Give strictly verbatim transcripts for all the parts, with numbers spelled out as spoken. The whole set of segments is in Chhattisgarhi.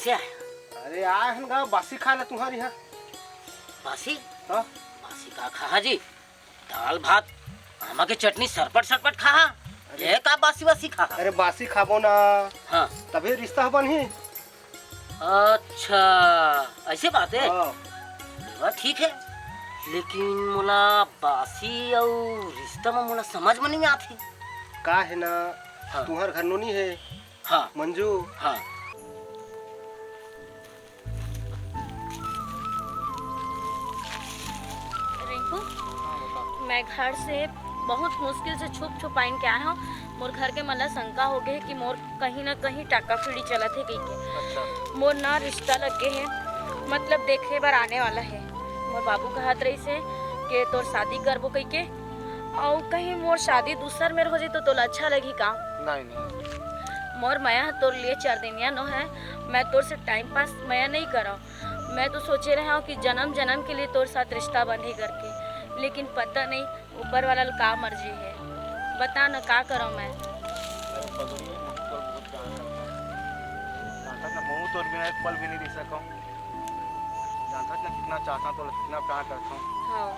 से आय? अरे आय हन गा, बासी खाय ला तुम्हर इहाँ। बासी? हाँ। बासी का खाहा जी? दाल भात, आमा के चटनी, सरपट सरपट खाहा। अरे। ये का बासी वासी खाहा? अरे बासी खाबो ना। हाँ। तभे रिश्ता ह बनही। अच्छा, ऐसे बात है? हाँ। बात ठीक है, लेकिन मोला बासी अउ रिश्ता में मोला समझ में नहीं आथे। का है ना, हाँ। तुम्हर घर नोनी है। हाँ। मंजू। हाँ। रिंकू, मैं घर से बहुत मुश्किल से छुप छुपाइन के आए हँव। मोर घर के मन ला शंका हो गे हे कि मोर कहीं ना कहीं टाका फिड़ी चलत हे कहिके। अच्छा। मोर ना रिश्ता लग गे हे, मतलब देखे बर आने वाला हे। मोर बाबू कहत रहिस हे कि तोर शादी करबो कहिके, अउ कहीं मोर शादी दूसर मेर हो जाई तो तोला अच्छा लगही का? नहीं, नहीं। मोर मया ह तोर लिए चरदिनिया नो है, मैं तोर से टाइम पास मया नहीं करव। मैं तो सोचे रहे हँव कि जन्म जन्म के लिए तोर साथ रिश्ता बंधी करके, लेकिन पता नहीं ऊपर वाला ल का मर्जी है। बता न का करव मैं? अरे पगली, मैं तोर बहुत प्यार करता हूँ। जानता ना, मैं तोर बिना एक पल भी नहीं रह सकूँ। जानता ना कितना चाहता हूँ, तोला कितना प्यार करता हूँ। हाँ,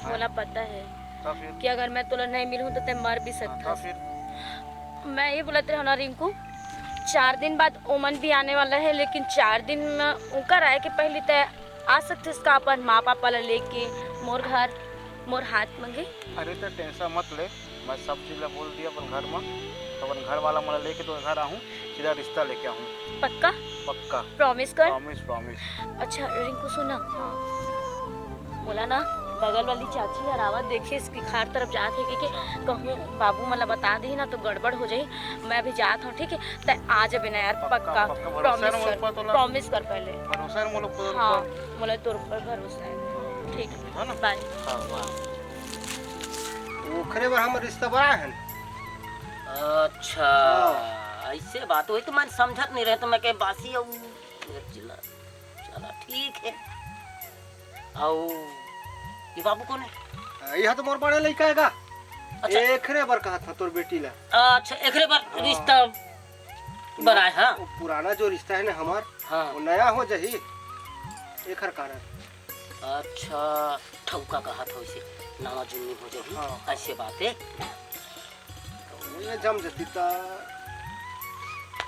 हाँ? मोला पता है तो फिर? कि अगर मैं तोला नहीं मिलूँ तो तैं मर भी हाँ, तो सकथस। फिर? मैं ये बोलत रहे ना रिंकू, चार दिन बाद ओमन भी आने वाला है, लेकिन चार दिन में उनका आए के पहली तैं आ सकथस का अपन माँ पापा ला लेके मोर घर, मोर हाथ मंगे? अरे तो टेंशन मत ले, मैं सब चीज ला बोल दिया अपन घर में, तो अपन घर वाला मन ला लेके तो घर आहूँ, सीधा रिश्ता लेके आहूँ। पक्का? पक्का। प्रॉमिस कर। Promise, promise. अच्छा रिंकू सुन ना, हाँ। मोला ना बगल वाली चाची हर आवत देखिस कि खार तरफ जात हे कहिके, कहूँ बाबू मन ला बता दिही ना तो गड़बड़ हो जाही। मैं अभी जात हँव, ठीक है? तैं आ जाबे ना यार, पक्का, पक्का। पक्का, भरोसा प्रॉमिस है ना मोर कर, ऊपर तोला? प्रॉमिस कर पहले। भरोसा है ना मोर ऊपर? हाँ, मोला तोर ऊपर भरोसा है। ठीक है, है ना? बाय। हाँ, बाय। ओखरे बर हमर रिश्ता बर आए हन। अच्छा, हाँ। ऐसे बात होही तो मैं समझत नहीं रहे, तो मैं कहे बासी अउ मिर्च ला। चला ठीक है। अउ ये बाबू कौन है? आ, यह तो मोर बड़े लइका है गा। अच्छा। एकरे बर कहा था तोर बेटी ला। अच्छा, एकरे बर हाँ। रिश्ता बर आए, हाँ? वो पुराना जो रिश्ता है ना हमार, हाँ। वो नया हो जाही, एखर कारण। अच्छा, ठौका कहा था उसे, नवा जुन्नी हो जाही, हाँ। ऐसे बात है। तो ये जम जती ता।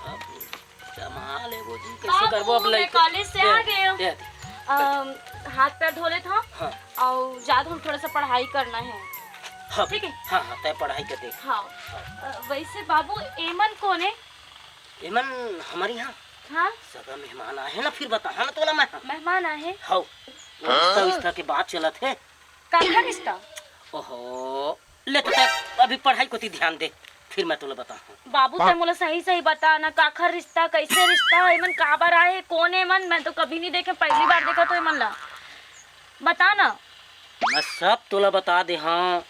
अब जमा लेबो जी, कैसे बाबू, करबो अब मैं लइका? कॉलेज से दे, आ गए हूँ। दे, दे। अम, हाथ पैर धो लेत हँव हाँ। अउ जात हँव, थोड़ा सा पढ़ाई करना है। हाँ, ठीक है? हाँ, हाँ, तैं पढ़ाई कर दे। हाँ। हाँ। अ, वैसे बाबू, एमन कौन है? एमन हमारे यहाँ हाँ? सगा मेहमान आए हैं ना, फिर बता, हाँ ना तोला मैं। मेहमान आए हैं? हाँ। रिश्ता, रिश्ता के बात चलत है। काकर रिश्ता? ओहो, ले तो तैं अभी पढ़ाई कोती ध्यान दे, फिर मैं तोला बताहूँ। बाबू, तैं मोला सही सही बता ना, काखर रिश्ता, कैसे रिश्ता, एमन काबर आए, कौन एमन? मैं तो कभी नहीं देखे, पहली बार देखत हँव एमन ला। बता ना। मैं सब तोला बता दे हँव,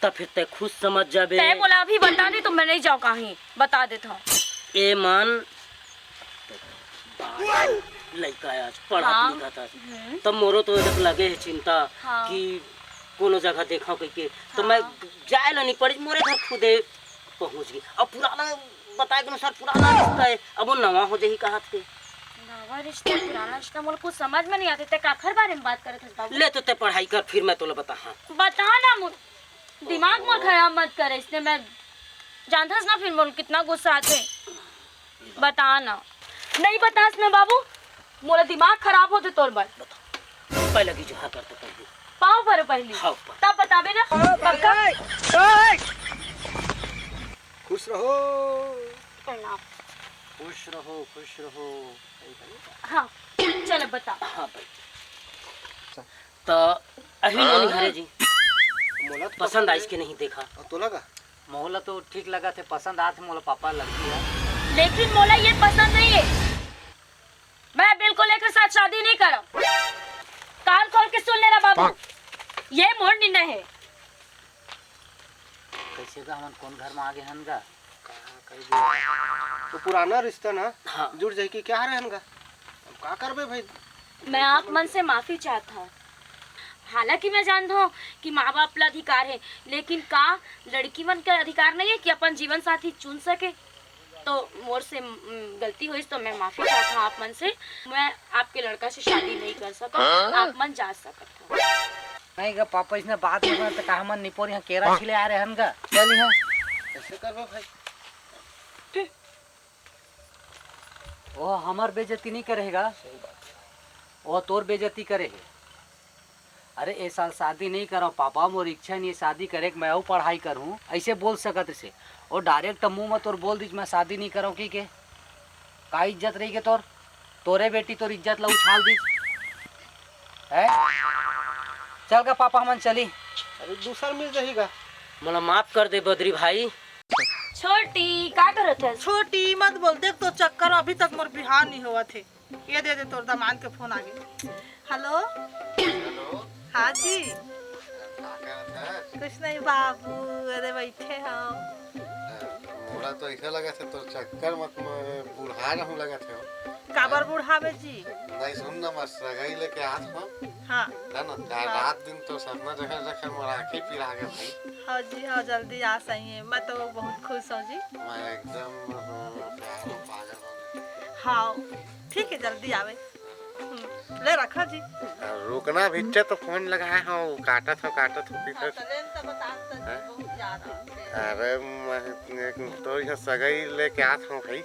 तब फिर तैं खुद समझ जाबे। तैं मोला अभी बता दे तो मैं नहीं जाँव कहीं, बता देत हँव। एमन लइका आज पढ़त हाँ। लिखत हस, हम्म। तब मोरो तो जब लगे हे चिंता हाँ। कि कोनो जगह देखव कहिके, तो हाँ। मैं जाए ला नहीं पड़े, मोरे घर खुदे पहुँच गे। अब पुराना बताए के अनुसार पुराना रिश्ता है, अब वो नवा हो जाही कहत हे। नवा रिश्ता, पुराना रिश्ता, मोला कुछ समझ में नहीं आते। तैं काखर बारे में बात करत हस बाबू? ले तो तैं पढ़ाई कर, फिर मैं तोला बताहूँ। बता ना, मु-, दिमाग मोर खराब मत कर, इसने मैं जानथस ना फिर मोर कितना गुस्सा आथे। बता ना। नहीं बतास ना बाबू, मोला दिमाग खराब होथे तोर बर। बता। पहले की जोहार करते पहले। पाँव पर पहली। हाँ, ऊपर। तब बताबे ना। पक्का? खुश रहो। प्रणाम। खुश रहो, खुश रहो। हाँ, चल बता। हाँ भाई। तो अही नोनी हरे जी। मोला तो पसंद आइस के नहीं देखा। और तोला का? मोला तो ठीक लगा थे, पसंद आथे, मोला पापा लगती है। लेकिन मोला ये पसंद नहीं है। मैं बिल्कुल एकर साथ शादी नहीं करब। कान खोल के सुन ले रहा बाबू, ये मोर निर्णय है। कैसे गा, हमन कौन घर में आ गए हन गा? कहाँ कर दिया? तो पुराना रिश्ता ना हाँ। जुड़ जाए कि क्या रहन गा? अब का करबे भाई? मैं आप मन से माफी चाहता हूँ। हालांकि मैं जानता हूँ कि माँ बाप ला अधिकार है, लेकिन का लड़की मन का अधिकार नहीं है कि अपन जीवन साथी चुन सके? तो मोर से, उम, गलती होइस, तो मैं माफी चाहत हूँ आप मन से। मैं आपके लड़का से शादी नहीं कर सकत, आप मन जा सकत हो। नहीं गा पापा, इसने बात नहीं करते, का हमन निपोर यहाँ केरा छिले आ रहे हन गा। चल यहाँ। कैसे करबो भाई? ओ हमर बेइज्जती नहीं करेगा, ओ तोर बेइज्जती करे हे। अरे ए साल शादी नहीं करो पापा, मोर इच्छा नहीं है शादी करे के, मैं अउ पढ़ाई करूँ, ऐसे बोल सकत से। और डायरेक्ट मुंह में तोर बोल दीज मैं शादी नहीं करो की के? का इज्जत रही के तोर? तोरे बेटी तोर इज्जत ला उछाल दीज है। चल गा पापा हमन चली। अरे दूसर मिल जाही गा। मोला माफ कर दे बद्री भाई। छोटी का करत हस? छोटी मत बोल, देख तो चक्कर अभी तक मोर बिहाव नहीं होवत हे। ये दे दे, तोर दामाद के फोन आ गए। हेलो। हेलो। हाँ जी। का करत हस? कुछ नहीं बाबू, अरे बैठे हो। मोला तो ऐसा लगा था तोर चक्कर मत म-, बुढ़ा रहूं लगा था। काबर बुढ़ावे जी? नहीं सुन ना, मैं सगाई लेके आत हूँ। हाँ। है ना? का हाँ। रात दिन तो सपना देखा देखा मोर आंखें पिरा गए भाई। हाँ जी हाँ, जल्दी आ सही है, मैं तो बहुत खुश हूँ जी। मैं एकदम, अ, प्यार में पागल हो गया। हाँ, ठीक है, जल्दी आवे। हम्म, ले रखा जी। आ, रुकना भिच्चे तो फोन लगाए हो, काटत हो, काटत हो, हाँ, पीटत। तो लेन तो बता, तो हैं? बहुत याद आते हैं। अरे, मैं एक तो यहाँ सगाई लेके आत हो भाई, है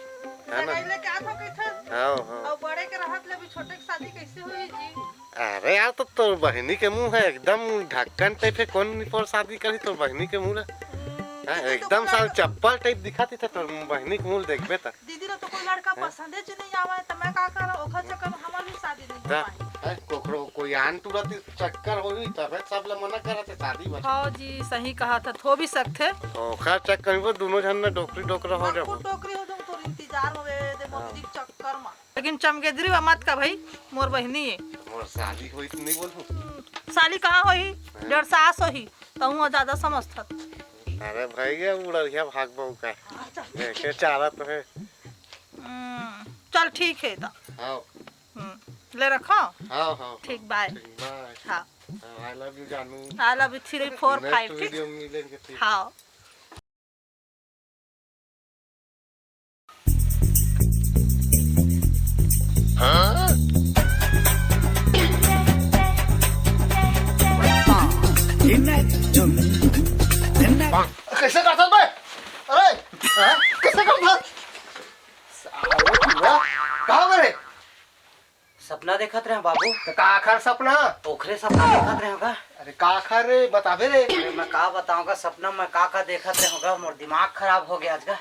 ना? सगाई लेके आत हो कइथे? हाँ, हाँ। और बड़े के रहत ले भी छोटे के शादी कैसे हुई जी? अरे यार, तो तोर बहिनी के मुंह है एकदम ढक्कन टाइप है, कौन निपोर शादी करी तोर बहिनी के मुंह ला? हम्म, हाँ, दीदी तो एकदम कोई साल लड़का चप्पल टाइप दिखाती था तोर बहिनी के मुंह देखबे त। दीदी ला तो कोई लड़का हैं? पसंदे च नहीं आवे, त मैं का करूं? ओखर चक्कर में हमार भी शादी नहीं हो ता पाई। हैं? कोकरो कोई आन टूरा ती चक्कर होही तबे सब ला मना करत है शादी बर। हाँ जी, सही कहा था, हो भी सकथे। ओखर चक्कर में दोनों झन ना डोकरी डोकरा हो हम जाबो। खुद डोकरी हो जाऊं, तोर इंतजार में दे हाँ। मोदी के चक्कर में। लेकिन चमगेदरी वा मत का भाई, मोर बहिनी है। मोर साली होई त नहीं बोलूं। साली कहाँ होही? हैं? डेढ़ सास होही, तहूँ ज्यादा समझथत। अरे भैया, उड़रिया भाग बहू का। अच्छा। देखे चारा तो है। हम्म, चल ठीक है तो। हाँ। हम्म, ले रखो। हाँ, हाँ, ठीक, हाँ। बाय। ठीक, बाय। हाँ। हाँ, I love you जानू। I love you three, four, next five, ठीक? वीडियो में मिलेंगे फिर। हाँ। कैसे करथस बे? अरे, हाँ? कैसे करथस? साले, कहाँ गए? सपना देखत रहे बाबू। त का आखर सपना? ओखरे सपना देखत रहे होगा। अरे का आखर रे, बताबे रे। अरे मैं का बताऊंगा सपना, मैं का का देखत रहे होगा, मोर दिमाग खराब हो गया आज का।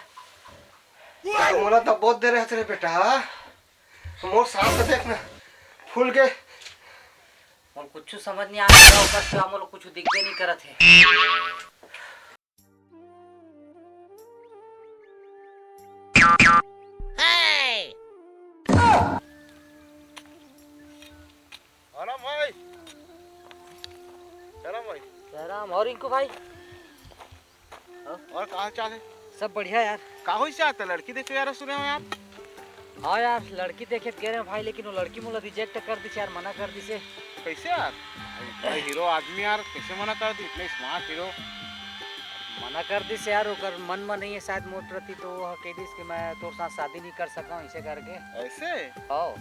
अरे मोला तो बहुत देर रहत रे बेटा, मोर सांस तो देख ना फूल के। मोर कुछ समझ नहीं आ रहा, ओकर सिवा मोला कुछ दिखबे नहीं करत है। राम भाई, राम भाई। राम और रिंकू भाई। और का हाल चाल है? सब बढ़िया यार। का होइस यार, त लड़की देखे यार, सुने हो यार? हाँ यार, लड़की देखे त गे रहे भाई, लेकिन वो लड़की मोला रिजेक्ट कर दिस यार, मना कर दिस। कैसे यार? भाई हीरो आदमी यार, कैसे मना कर दी? इतने स्मार्ट हीरो। मना कर दिस यार, ओकर मन में नहीं है शायद मोर प्रति, तो वो कह दिस कि मैं तोर साथ शादी नहीं कर सकता हूँ, इसे करके। ऐसे? हाँ।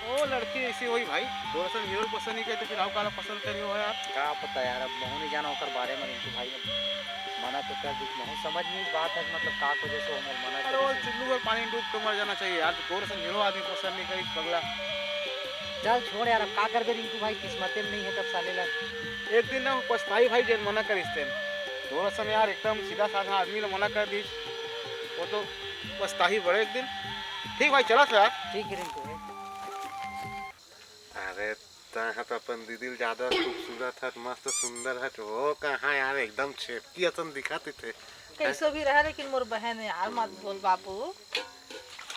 ओ लड़की ऐसी होई भाई, तोर असन हीरो पसंद नहीं करे तो फिर अउ काला पसंद करियो हो यार। का पता यार, अब महू नहीं जाना ओकर बारे में रिंकू भाई। अब मना तो कर दी, महू समझ नहीं इस बात है कि मतलब का वजह से वो मोर मना अरे करे वो से। चुल्लू पर पानी डूब के मर जाना चाहिए यार, तोर असन हीरो आदमी पसंद नहीं करी पगला। चल छोड़ यार, अब का करबे रिंकू भाई, किस्मते में नहीं है तब साले ला। एक दिन ना वो पछताही भाई जेन मना करिस तेन। तोर असन यार एकदम सीधा साधा आदमी ला मना कर दीस, वो तो पछताही बड़े एक दिन। ठीक भाई, चलत हो यार। ठीक है रिंकू भाई। अरे, तैं ह त अपन दीदी ल ज्यादा खूबसूरत हट, मस्त सुंदर हट। वो कहाँ यार, एकदम छेटकी असन दिखत थे। कैसो भी रहा, लेकिन मोर बहन है यार, मत बोल बाबू।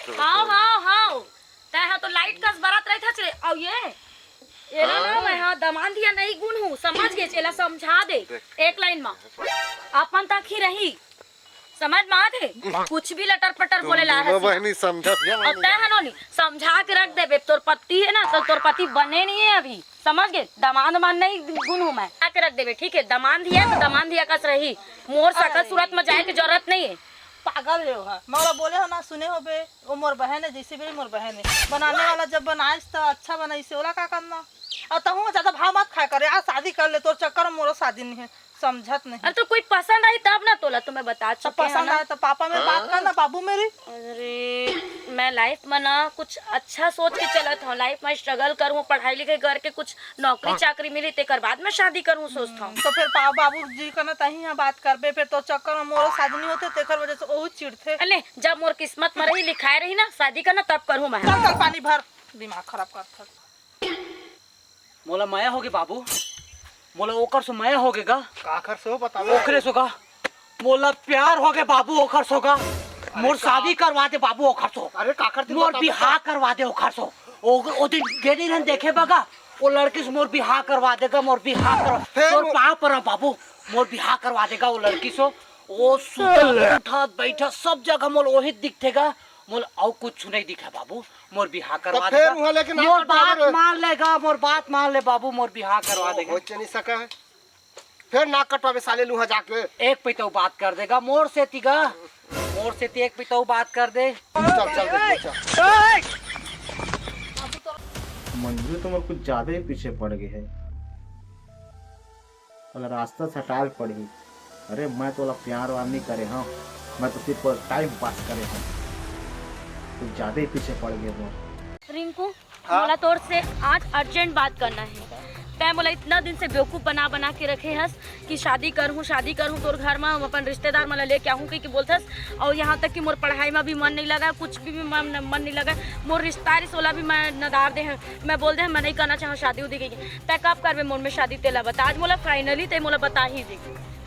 तो हाँ, तो हाँ, हाँ। तैं ह तो लाइट कस बरत रहिथस रे। अउ ये, एला ना हाँ। मैं ह दमांद या नहीं गुन हूँ, समझ गे? एला समझा दे देख। एक लाइन मा। अपन तक ही रही। समझ में आत हे? कुछ भी लटर पटर तुम बोले ला दोनों हंसी। बहनी समझत या अब मानी तय ना। हनो नी, समझा के रख देबे। तोर पति है ना, तो तोर पति बने नहीं है अभी, समझ गे? दमांद मान नहीं गुन हूँ मैं, आ के रख देबे, ठीक है? दमांद ही है तो दमांद ही अकस रही, मोर सकल अरे। सूरत में जाए के जरूरत नहीं है। पागल हे ओहा। मैं ओला बोले हो ना, सुने होबे, वो मोर बहन हे, जैसे भी मोर बहन हे। बनाने वाला जब बनाइस त अच्छा बनाइस हे, ओला का करना? अउ तहूँ ज्यादा भाव मत खाया कर यार, शादी कर ले, तोर चक्कर में मोरो शादी नहीं हे, समझत नहीं। अरे तो कोई पसंद आई तब ना तोला, तो मैं बता तो चुके हैं पसंद ना। आए तो पापा मेरे बात कर ना, बाबू मेरी। अरे, मैं लाइफ में ना कुछ अच्छा सोच के चलत हूँ, लाइफ में स्ट्रगल करूँ, पढ़ाई लिखाई करके कुछ नौकरी चाकरी मिली, तेकर बाद में शादी करूँ सोचत हूँ। तो फिर पा-, बाबूजी का ना तही यहाँ बात करबे, फिर तो चक्कर में मोरो शादी नहीं होते, तेकर वजह से ओहू चिढ़थे। अले, जब मोर किस्मत में रही, लिखाए रही ना शादी का ना, तब करूँ मैं। चल, चल, पानी भर, दिमाग खराब करथस। मोला मया होगे बाबू, मोला ओकर सो मया होगे गा। काखर सो बतावे? ओकरे सो गा। मोला प्यार होगे बाबू ओकर सो गा। मोर का- शादी करवा दे बाबू ओकर सो। अरे काखर दिन मोर बतावे बिहाव का? करवा दे ओकर सो। ओ, ओ दिन गेली रहन देखे बगा, ओ लड़की से मोर बिहाव करवा देगा, मोर बिहाव कर। फेर तोर वो पाँव पर बाबू, मोर बिहाव करवा देगा ओ लड़की सो। ओ सुतत उठत बैठत सब जगह मोला ओही दिखथे गा। मोला अउ कुछ नहीं दिखा बाबू, मोर बिहाव करवा फेर देगा। उहाँ लेके ना मोर कटवा बात दे। मान लेगा, मोर बात मान ले बाबू, मोर बिहाव करवा देगा। हो चनी सका है। फेर नाक कटवाबे साले लूहा जाके। एक पइतऊ बात कर देगा मोर सेती गा, मोर सेती एक पइतऊ बात कर दे। चल, चल, चल, चल। मंजू तो मोर कुछ ज्यादा ही पीछे पड़ गई है। अगर रास्ता से हटाए पड़ही, अरे मैं तोला प्यार वार नहीं करे हूँ, मैं तो सिर्फ टाइम पास करे हूँ। कुछ ज्यादा ही पीछे पड़ गए मोर। रिंकू, हाँ? मोला तोर से आज अर्जेंट बात करना है। तै मोला इतना दिन से बेवकूफ बना बना के रखे हस कि शादी करहूँ, शादी करहूँ, तोर घर में अपन रिश्तेदार मन ला लेके आहूँ कहिके बोलथस, और यहाँ तक कि मोर पढ़ाई में भी मन नहीं लगा, कुछ भी, भी मन, मन नहीं लगा, मोर रिश्ता रिस ओला भी मैं नदार दे हूँ। मैं बोल दे हूँ, मैं नहीं करना चाहूँ शादी उदी कहिके। तै कब करबे मोर में शादी, तेला बता। आज मोला फाइनली तै मोला बता ही दे।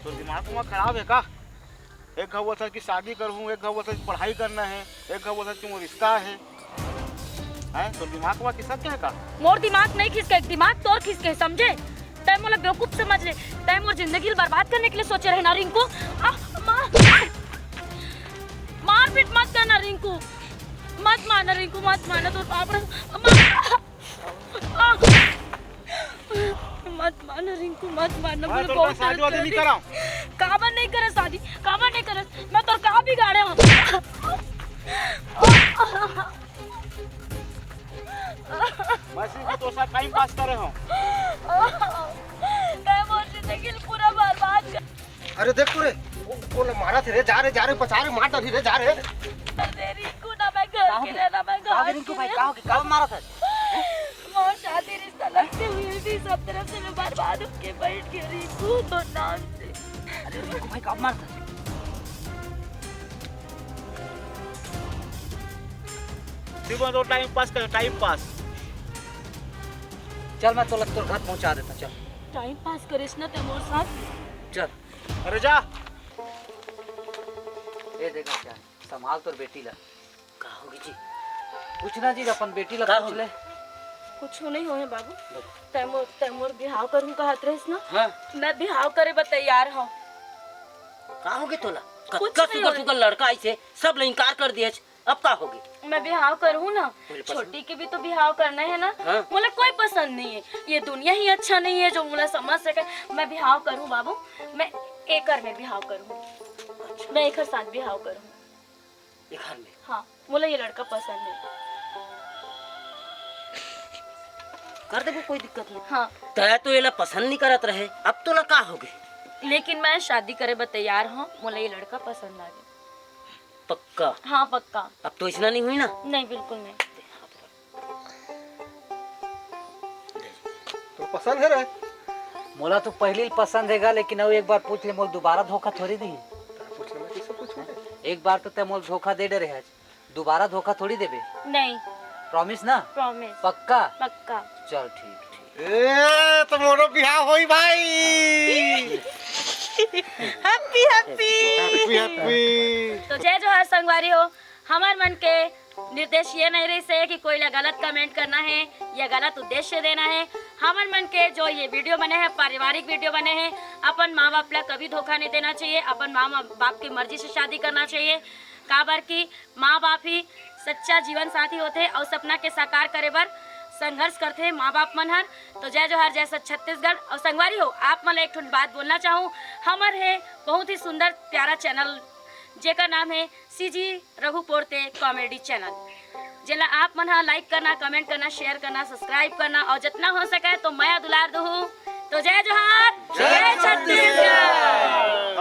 तोर दिमाग उमाग खराब है का? एक घाव बोलथस कि शादी करहूँ, एक घाव बोलथस कि पढ़ाई करना है, एक घाव बोलथस कि मोर रिश्ता है। हैं? तोर दिमाग वा खिसक गया है का? मोर दिमाग नहीं खिसके, दिमाग तोर खिसके, समझे? तै मोला बेवकूफ समझ ले। तै मोर जिंदगी ल बर्बाद करने के लिए सोचे रहे ना रिंकू। आ, मार, मारपीट मत करना रिंकू, मत मारना रिंकू, मत मारना, तोर पाँव पड़हूँ। मार। मत मारना रिंकू, मत मारना, मैं मोला तोर बहुत शादी वादी दर्द नहीं होथे। कराऊं। काबर नहीं करे शादी, काबर नहीं करे? मैं तोर का बिगाड़े हूँ? मैं सिर्फ तोर साथ टाइम पास करे हूँ। तै मोर जिंदगी ल पूरा बर्बाद कर अरे देख तो रे, वो, वो मारथे रे, जा रे, जा रे, बचा रे, मार डालही रे, जा रे। अरे रिंकू ना, मैं घर का हो के गया? रहना, मैं का हो गया घर रिंकू के भाई, रहना। का हो गया? का मारथे? मोर शादी रिश्ता लगते हुए भी सब तरफ से मैं बर्बाद होके बैठ गया रिंकू, तोर नाम से। अरे रिंकू भाई, का मारथे? शिवम तो टाइम पास कर, टाइम पास। चल, मैं तोला तोर घर पहुंचा देता, चल। टाइम पास करेस ना तै मोर साथ। चल। अरे जा। ए देख बच्चा, संभाल तोर बेटी ला। का होगे जी? पूछना जी, अपन बेटी ला का पूछ होगे? ले। कुछ नहीं होए बाबू। बोल। तै मोर, तै मोर बिहाव करहूं कहत रहिस ना? हाँ। मैं बिहाव करे बर तैयार हूँ। का होगे तोला? कुछ कतका नहीं सुगर होए। सुगर लड़का आइस हे, सब ला इनकार कर दिए। अब का होगे? मैं बिहाव करहूँ ना, बोले पसंद। छोटी के भी तो बिहाव करना है ना। हाँ। मोला कोई पसंद नहीं है, ये दुनिया ही अच्छा नहीं है जो मोला समझ सके। मैं बिहाव करहूँ बाबू, मैं एकर में बिहाव करहूँ। अच्छा। मैं एकर साथ बिहाव करहूँ। एकर में? हाँ, मोला ये लड़का पसंद है। कर देबो, कोई दिक्कत नहीं। हाँ। तै तो एला पसंद नहीं करत रहे, अब तोला का होगे? लेकिन मैं शादी करे बर तैयार हूँ, मोला ये लड़का पसंद आ गया। पक्का? हाँ, पक्का। अब तो इसना नहीं हुई ना? नहीं, बिल्कुल नहीं। तो पसंद है रे? मोला तो पहली पसंद है गा, लेकिन अउ एक बार पूछ ले, मोला दोबारा धोखा थोड़ी दी। पूछ ले, मैं किससे पूछूं? एक बार तो तै मोला धोखा दे डरे है, दोबारा धोखा थोड़ी देबे। नहीं। प्रॉमिस ना? प्रॉमिस। पक्का? पक्का। चल ठीक, ठीक। ए, तो मोरो बिहाव होई भाई। Happy, happy. Happy, happy. तो जय जोहार संगवारी हो, हमर मन के निर्देश ये नहीं रहिस हे कि कोई ला गलत कमेंट करना है या गलत उद्देश्य देना है। हमर मन के जो ये वीडियो बने हैं, पारिवारिक वीडियो बने हैं, अपन माँ बाप ला कभी धोखा नहीं देना चाहिए, अपन माँ बाप की मर्जी से शादी करना चाहिए। काबर कि माँ बाप ही सच्चा जीवन साथी होथे अउ सपना के साकार करे बर संघर्ष करथे माँ बाप मन हर। तो जय जोहार, जय सत छत्तीसगढ़। अउ संगवारी हो, आप मन ला एक ठन बात बोलना चाहूँ, हमर हे बहुत ही सुंदर प्यारा चैनल जेकर नाम हे सीजी रघु पोरते कॉमेडी चैनल। जेला आप मन ह लाइक करना, कमेंट करना, शेयर करना, सब्सक्राइब करना और जितना हो सके तो मया दुलार दुहू। तो जय जोहार, जय छत्तीसगढ़।